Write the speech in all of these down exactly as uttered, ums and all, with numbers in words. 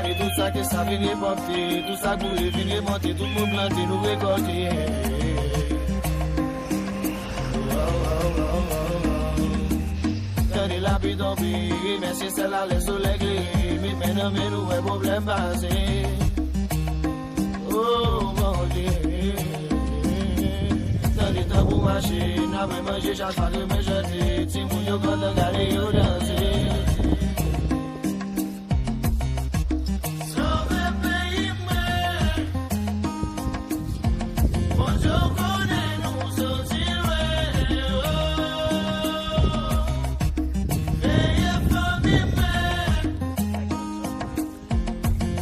Tout sa ke sa vin repòte, tout sa k boule vin repòte, tout moun plante, nou rekòte. Tande lapli tonbe, remèsye syèl la lè solèy klere, met men nan men nou wè pwoblèm pase. Oh, Bondye. Tande tanbou mache, n ap manje chak fwa ke men chante, timoun yo kontan gade yo danse. Sove peyi mwen. Bondye, w konnen nou soti lwen, oh. Veye fanmi mwen.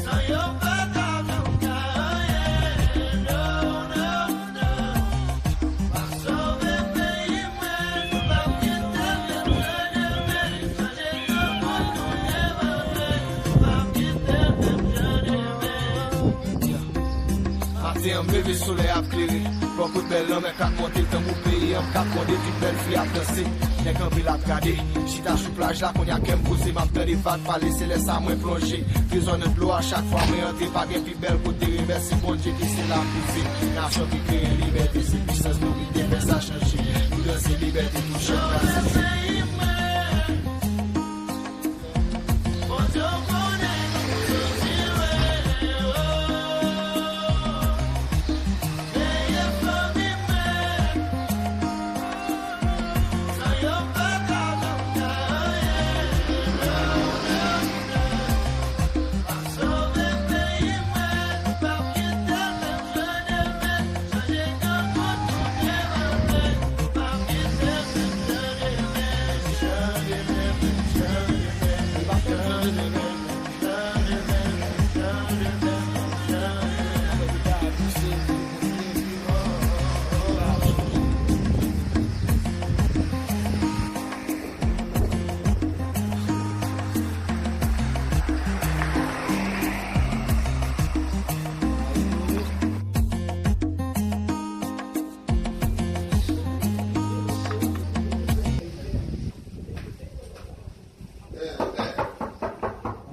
San yo pa ta fè m ka anyen, non, non, non. Sove peyi mwen, nou p ap kite l deplore men, chanje tankou nou leve men, nou p ap kite l deplore men. Maten an m leve, solèy ap klere, bò kote bèl lanmè k ap monte, tanbou peyi an m k ap gwonde, tout bèl fi ap danse, nèg anpil ap gade, chita sou plaj la, kounye a kè m poze, m ap tande vag pale, se lè sa mwen plonje, trezò nan dlo a, chak fwa mwen antre, pa gen pi bèl kote, remèsye Bondye ke se la pouse, nasyon ki kreye libète, se pwisans nou ki te fè sa chanje, nou danse libète tou chak pase.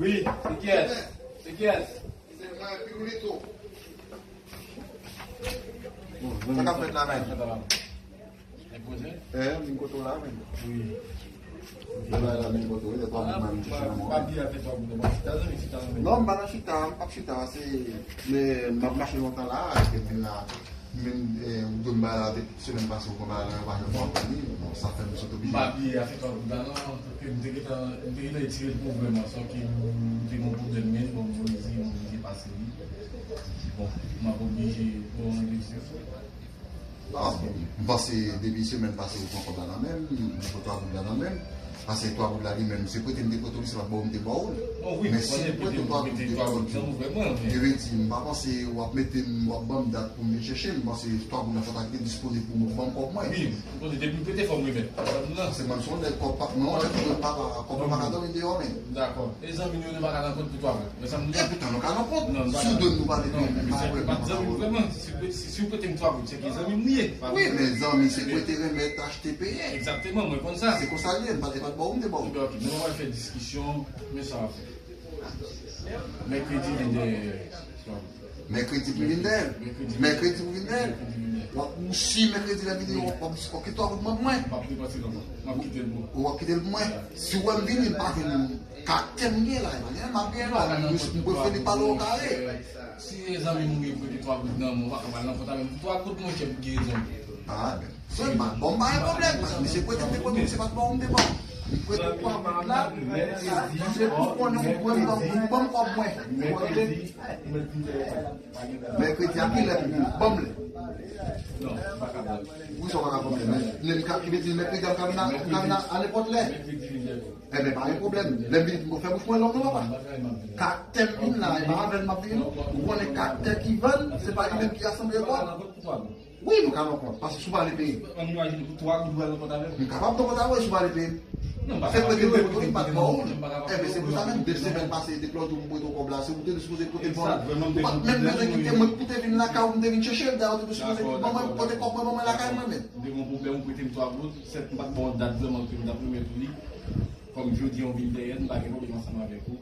Wi, se kiyès? Se kiyès? Se mwen, Pirulito. Sa k ap fèt la menm? Nèg poze? Eh, vin kote w la menm. Wi. Vin la, la, vin kote w, lè twa moun nan chita nan mwen. Pa bliye fè twa moun nan chita, zanmi, chita nan mwen. Non, m pa nan chita, m p ap chita, se, men m ap mache lontan la, epi m vin la. Men, eh, ou di m bagay la, depi semèn pase, ou konn bagay la, ou pa janm fè anpil, bon, sa fè m sot oblije. M pa bliye afè twa goud la, non, paske m te gentan, m te gentan retire l pou vrèman, sòf ke m te gen yon pwoblèm, men bon, m oblije, m oblije pase li. Bon, m ap oblije pran yon desizyon. Ah, bon, m panse depi semèn pase, ou pran kòb la nan men m, ou pran twa goud la nan men m. Paske twa goud la li menm, se prete m te prete w li, se pa ba w m te ba w l. Men si m prete w twa goud, te ba w l tou. Eventim, m pa panse w ap mete m, w ap ban m dat pou m vin chèche l. M panse twa goud la fò ta kite disponib pou mwen, ban m kòb mwen. Wi, ou konnen depi m prete fò m remèt. Se mwen, m se yon nèg kòb pa, mwen yon nèg ki dwe papa, kòb mwen pa ka dòmi deyò men. Dakò. E zanmi nou yo, nou pa ka nan kont pou twa goud. Men sa m di w. Epi tan nou ka nan kont. Si w dwe m nou pale, nou pa dwe m pa pale. Si, si, si w prete m twa goud, se ke zanmi m ou ye. Wi, men zanmi se prete, remèt, achte, peye. Egzakteman, mwen konn sa. Se konsa l ye, m pa, e pa t ba w m te ba w. Ebyen, ok, nou pa pral fè diskisyon, men sa w ap fè. Mèkredi vin dèyè. Mèkredi pou vin dèyè. Mèkredi pou vin dèyè. W ap, ou si mèkredi lè vini, w ap, w ap, ok, twa goud mwen pou mwen. M ap depanse nan mwen. M ap kite l pou ou. W ap kite l pou mwen. Si w wè m vini, m pa jwenn karaktè m gen la, e pa gen m ap gen non. M prefere pale w kare. Si e zanmi m ou ye, prete twa goud nan men w, ou pa ka pral nan kont avè m pou twa goud, monchè, pou gen rezon. Ah, ben. Se pa, bon, m pa gen pwoblèm, paske misye prete m te prete m, se pa t ba w m te ba w. M prete twa goud la, se pou konnen ou pran, ou ban m kòb mwen. Mèkredi a kilè pou vin? Ban m lè. Poukisa w pa ka ban m lè? Men, men m ka, ki vle di, mèkredi a m ka vin a, m ka vin a, a nenpòt lè. Ebyen, pa gen pwoblèm. Lè m vini pou m fè bouch mwen long, non, papa. Karaktè m vin la, e pa avè l m ap vini, non. Ou konnen karaktè ki vann, se pa li menm ki asanble kò. Wi, nou ka nan kont, paske si w pa vle peye. Ann imajine pou twa goud ou al nan kont avè m. M kapab nan kont avè w si w pa vle peye m. Se prete m te prete w, m pa t ba w l. Ebyen, se pou sa menm, de semèn pase, depi lòt jou m prete w kòb la, se ou te sipoze prete l ban mwen. Ou pa t menm bezwen kite mwen pou te vin lakay ou, m te vin chèche l, dayè ou te sipoze vin ban mwen, pote kòb mwen, ban mwen lakay mwen menm. M te gen yon pwoblèm, ou prete m twa goud, sèt m pa t ba w dat vrèman ke m t ap remèt ou li. Kòm jodi a ou vin dèyè m, m pa gen pwoblèm ansanm avèk ou.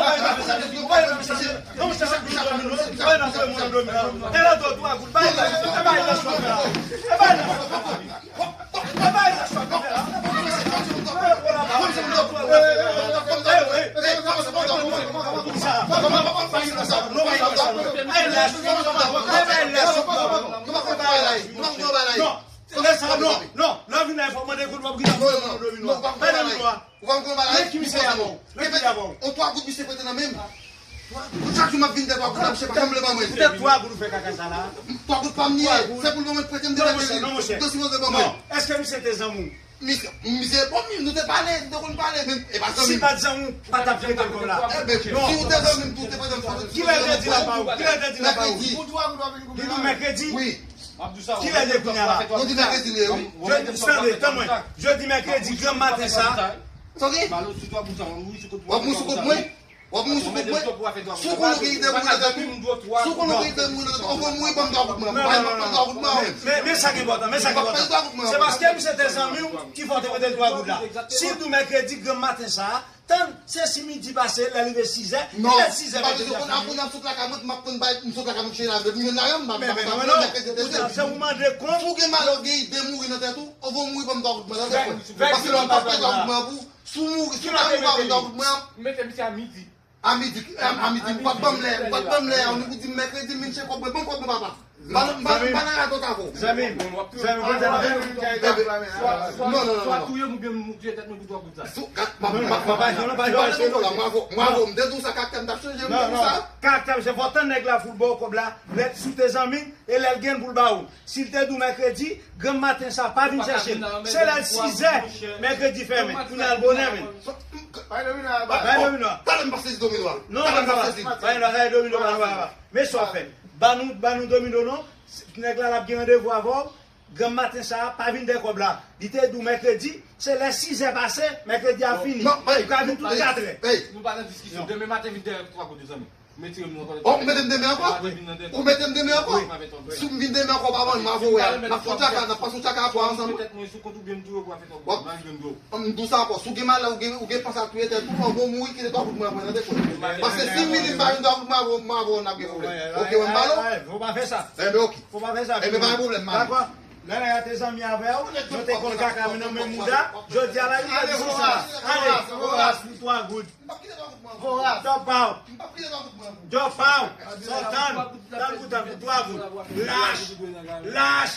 E lè do twa goud, bay lè, e bay lè sòt la. E bay lè sòt la. E bay lè sòt la. Non, non, non, lè w vin la, fò w mande kote w ap kite domino a. Bay domino a. Ou pa konn bagay. Lè ki misye a bon? Lè ki a bon? On twa goud misye prete nan men m. Chak jou m ap vin de twa goud la, misye pa janm vle ban mwen. Poutèt twa goud ou fè kaka sa la? Twa goud pa m li ye. Se pou l ban mwen prete m de mèkredi. Non, monchè, non, monchè. Dosye mwen ban mwen. Non. Èske misye te zanmi w? Misye, misye, bon, nou te pale, nou te konn pale, men e pa zanmi m. Si l pa t zanmi w, pa t ap prete l kòb la. Eben, si w te zanmi m, tou te prete m kòb la. Kilè l te di l ap ba ou? Kilè l te di l ap ba ou? Mèkredi. Li di w mèkredi? Wi. Kilè l ye kounye a la? Yo di mèkredi m ye, wi. Jodi, tande, tann mwen. Jodi mèkredi, granm maten sa. Sa w di? W ap mouri sou kont mwen? W ap mouri sou kont mwen? Si w konnen w gen ide mouri nan tèt ou, si w konnen w gen ide mouri nan tèt ou, anvan w mouri, ban m twa goud mwen an. Ban m twa goud mwen an. Men, men sa ki enpòtan, men sa ki enpòtan. Se paske misye te zanmi w ki fè w te prete l twa goud la. Si l di w mèkredi, granm maten sa, tann, se si midi pase, lè l rive sizè, lè sizè pase. Non, m pa bezwen konn, apre n ap sot lakay mwen, m ap tann bay, m sot lakay mwen, m chita la, m vin la, m ap, m ap, m ap, mèkredi, se ou mande kont. Si w gen malè, w gen ide mouri nan tèt ou, anvan w mouri, ban m twa goud mwen an, tande frè. Paske lè m pa prete twa goud mwen an pou ou, si w mouri, si w pa mouri, ban m twa goud mwen an. Mete misye a midi. A midi, a, a midi, ou pa t ban m lè, ou pa t ban m lè a, ou di m mèkredi, m vin chèche kòb mwen, ban m kòb mwen, papa. M pa nan, m pa, m pa nan radòt avè w. Zanmi m, zanmi m, zanmi m. Swa, swa, non, non, non, swa non. Touye m oubyen m touye tèt mwen pou twa goud sa. Sou, ka, pa, pa, pa, pa, non, pa, pa, pa, mwen avè w, mwen avè w, m te di w sa, karaktè m t ap chanje, m te di w sa. Karaktè m, se fò w tann nèg la pou l ba w kòb la, lè si w te zanmi l, e lè l gen l pou l ba ou. Si l te di w mèkredi, granm maten sa, pa vin chèche m. Se lè l sizè, mèkredi fèmen. Kounye a l bonè, men. Bay domino a. Bay domino a. Talè m pa sezi domino a. Non, talè m pa sezi. Bay domino a, bay domino a. Men sa w fè. Ban nou, ban nou domino non. Nèg la, l ap gen randevou avè w. Granm maten sa, pa vin dèyè kòb la. Li te di w mèkredi, se lè sizè pase, mèkredi a fini. Ou ka vin tout katrè. Nou pa nan diskisyon. Demen maten, vin dèyè twa kote, zanmi. Ou mete m demen ankò? Ou mete m demen ankò? Wi. Si m vin demen ankò, pa ban m, m avoye a. N ap fè yon tchaka, n ap pase yon tchaka a twa ansanm. Bon, m di w sa ankò, si w gen malè, ou gen, ou gen panse a touye tèt ou, anvan w mouri, kite twa kout mwen apre, tande frè. Paske si m vini, m pa jwenn twa kout mwen apre, m avoye, n ap gen pwoblèm. Oke, wè m pale w? Fò pa fè sa. Enben, oke. Fò pa fè sa. Enben, pa gen pwoblèm, m ale. Dakò. Lè nèg la te zanmi avè w, nou te kòl kaka nan menm mouda, jodi a la, li di konsa. Ale, voras pou twa goud. Voras. Djòb pa w. Djòb pa w. Sa w tann. Tann pou tann pou twa goud. Lach. Lach.